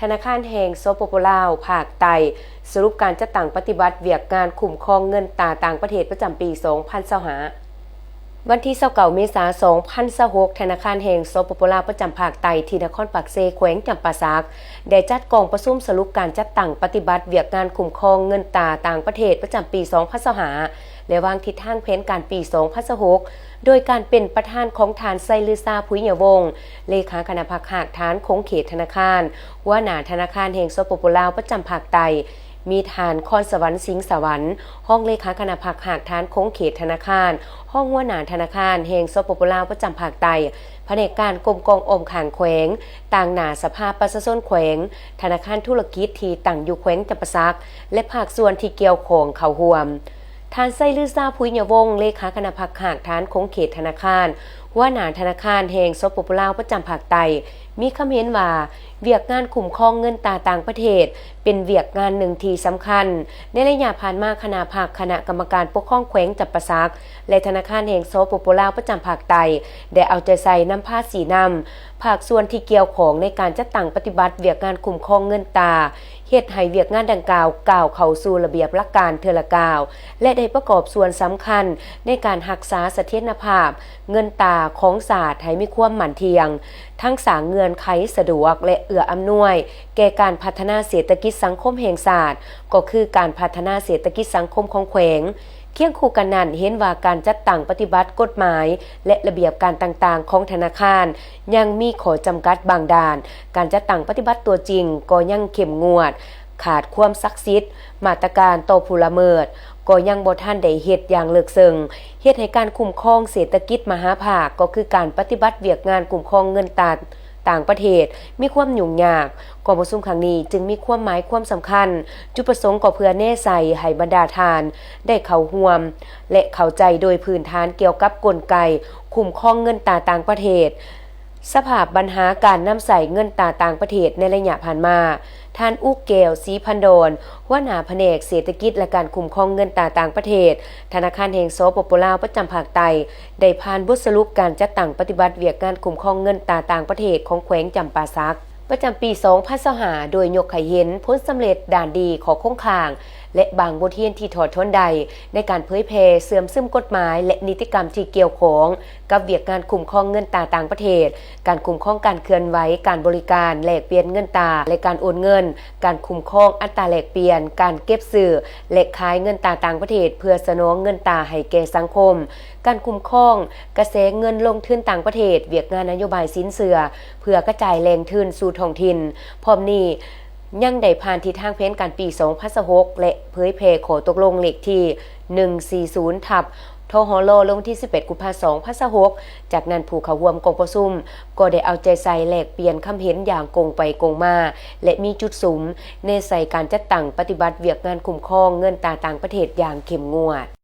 ທະນາຄານແຫ່ງ ສປປ ລາວ ພາກໃຕ້ ສະຫຼຸບການຈັດຕັ້ງປະຕິບັດວຽກງານຄຸ້ມຄອງເງິນຕາຕ່າງປະເທດປະຈຳປີສອງພັນຊາວຫ້າ. ວັນທີຊາວເກົ້າ ເມສາ ສອງພັນຊາວຫົກ, ທະນາຄານແຫ່ງ ສປປ ລາວ ປະຈຳພາກໃຕ້ ທີ່ນະຄອນປາກເຊ ແຂວງຈຳປາສັກ ໄດ້ຈັດກອງປະຊຸມສະຫຼຸບການຈັດຕັ້ງປະຕິບັດວຽກງານຄຸ້ມຄອງເງິນຕາຕ່າງປະເທດປະຈຳປີສອງພັນຊາວຫ້າ ແລະ ວາງທິດທາງແຜນການປີສອງພັນຊາວຫົກ ໂດຍການເປັນປະທານຂອງທ່ານ ໄຊລືຊາ ຜຸຍຍະວົງ ເລຂາຄະນະພັກຮາກຖານຂົງເຂດທະນາຄານ, ຫົວໜ້າທະນາຄານແຫ່ງ ສປປ ລາວ ປະຈຳພາກໃຕ້, ມີທ່ານ ຄອນສະຫວັນ ສິງສະຫວັນ ຮອງເລຂາຄະນະພັກຮາກຖານຂົງເຂດທະນາຄານ, ຮອງຫົວໜ້າທະນາຄານແຫ່ງ ສປປ ລາວ ປະຈຳພາກໃຕ້, ພະແນກການກົມກອງອ້ອມຂ້າງແຂວງ, ຕາງໜ້າສະພາປະຊາຊົນແຂວງ, ທະນາຄານທຸລະກິດທີ່ຕັ້ງຢູ່ແຂວງຈຳປາສັກ ແລະ ພາກສ່ວນທີ່ກ່ຽວຂ້ອງເຂົ້າຮ່ວມ. ທ່ານ ໄຊລືຊາ ຜຸຍຍະວົງ ເລຂາຄະນະພັກຮາກຖານຂົງເຂດທະນາຄານ, ຫົວໜ້າທະນາຄານແຫ່ງ ສປປ ລາວ ປະຈຳພາກໃຕ້ ມີຄຳເຫັນວ່າ ວຽກງານຄຸ້ມຄອງເງິນຕາຕ່າງປະເທດ ເປັນວຽກງານໜຶ່ງທີ່ສຳຄັນ. ໃນໄລຍະຜ່ານມາ, ຄະນະພັກຄະນະກຳມະການປົກຄອງແຂວງຈຳປາສັກ ແລະ ທະນາຄານແຫ່ງ ສປປ ລາວ ປະຈຳພາກໃຕ້ ໄດ້ເອົາໃຈໃສ່ນຳພາຊີ້ນຳພາກສ່ວນທີ່ກ່ຽວຂ້ອງໃນການຈັດຕັ້ງປະຕິບັດວຽກງານຄຸ້ມຄອງເງິນຕາ, ເຮັດໃຫ້ວຽກງານດັ່ງກ່າວກ້າວເຂົ້າສູ່ລະບຽບຫຼັກການເທື່ອລະກ້າວ ແລະ ໄດ້ປະກອບສ່ວນສຳຄັນໃນການຮັກສາສະຖຽນນະພາບເງິນຕາຂອງຊາດໃຫ້ມີຄວາມໝັ້ນທ່ຽງ, ທັງສ້າງເງື່ອນໄຂສະດວກ ແລະ ເອື້ອອຳນວຍແກ່ການພັດທະນາເສດຖະກິດສັງຄົມແຫ່ງຊາດ, ກໍຄືການພັດທະນາເສດຖະກິດສັງຄົມຂອງແຂວງ. ຄຽງຄູ່ກັນນັ້ນ, ເຫັນວ່າການຈັດຕັ້ງປະຕິບັດກົດໝາຍ ແລະ ລະບຽບການຕ່າງໆຂອງທະນາຄານ ຍັງມີຂໍ້ຈຳກັດບາງດ້ານ, ການຈັດຕັ້ງປະຕິບັດຕົວຈິງກໍຍັງເຂັ້ມງວດ, ຂາດຄວາມສັກສິດ, ມາດຕະການຕໍ່ຜູ້ລະເມີດກໍຍັງບໍ່ທັນໄດ້ເຮັດຢ່າງເລິກເຊິ່ງ, ເຮັດໃຫ້ການຄຸ້ມຄອງເສດຖະກິດມະຫາພາກ, ກໍຄືການປະຕິບັດວຽກງານຄຸ້ມຄອງເງິນຕາຕ່າງປະເທດ ມີຄວາມຫຍຸ້ງຍາກ. ກອງປະຊຸມຄັ້ງນີ້ຈຶ່ງມີຄວາມໝາຍຄວາມສຳຄັນ, ຈຸດປະສົງກໍເພື່ອແນໃສ່ໃຫ້ບັນດາທ່ານໄດ້ເຂົ້າຮ່ວມ ແລະ ເຂົ້າໃຈໂດຍພື້ນຖານກ່ຽວກັບກົນໄກຄຸ້ມຄອງເງິນຕາຕ່າງປະເທດ, ສະພາບບັນຫາການນຳໃຊ້ເງິນຕາຕ່າງປະເທດໃນໄລຍະຜ່ານມາ. ທ່ານ ອຸກແກ້ວ ສີພັນດອນ ຫົວໜ້າພະແນກເສດຖະກິດ ແລະ ການຄຸ້ມຄອງເງິນຕາຕ່າງປະເທດ ທະນາຄານແຫ່ງ ສປປ ລາວ ປະຈຳພາກໃຕ້ ໄດ້ຜ່ານບົດສະຫຼຸບການຈັດຕັ້ງປະຕິບັດວຽກງານຄຸ້ມຄອງເງິນຕາຕ່າງປະເທດຂອງແຂວງຈຳປາສັກ ປະຈຳປີສອງພັນຊາວຫ້າ ໂດຍຍົກໃຫ້ເຫັນຜົນສຳເລັດດ້ານດີ, ຂໍ້ຄົງຄ້າງ ແລະ ບາງບົດຮຽນທີ່ຖອດຖອນໄດ້ ໃນການເຜີຍແຜ່ເຊື່ອມຊຶມກົດໝາຍ ແລະ ນິຕິກຳທີ່ກ່ຽວຂ້ອງກັບວຽກງານຄຸ້ມຄອງເງິນຕາຕ່າງປະເທດ, ການຄຸ້ມຄອງການເຄື່ອນໄຫວ, ການບໍລິການແລກປ່ຽນເງິນຕາ ແລະ ການໂອນເງິນ, ການຄຸ້ມຄອງອັດຕາແລກປ່ຽນ, ການເກັບຊື້ ແລະ ຂາຍເງິນຕາຕ່າງປະເທດເພື່ອສະໜອງເງິນຕາໃຫ້ແກ່ສັງຄົມ, ການຄຸ້ມຄອງກະແສເງິນລົງທຶນຕ່າງປະເທດ, ວຽກງານນະໂຍບາຍສິນເຊື່ອເພື່ອກະຈາຍແຫຼ່ງທຶນສູ່ທ້ອງຖິ່ນ. ພ້ອມນີ້ ຍັງໄດ້ຜ່ານທິດທາງແຜນການປີສອງພັນຊາວຫົກ ແລະ ເຜີຍແຜ່ຂໍ້ຕົກລົງເລກທີໜຶ່ງສີ່ສູນ ທັບ ທຫລ ລົງວັນທີສິບແປດ ກຸມພາ ສອງພັນຊາວຫົກ. ຈາກນັ້ນ ຜູ້ເຂົ້າຮ່ວມກອງປະຊຸມກໍໄດ້ເອົາໃຈໃສ່ແລກປ່ຽນຄຳເຫັນຢ່າງກົງໄປກົງມາ ແລະ ມີຈຸດສຸມແນໃສ່ການຈັດຕັ້ງປະຕິບັດວຽກງານຄຸ້ມຄອງເງິນຕາຕ່າງປະເທດຢ່າງເຂັ້ມງວດ.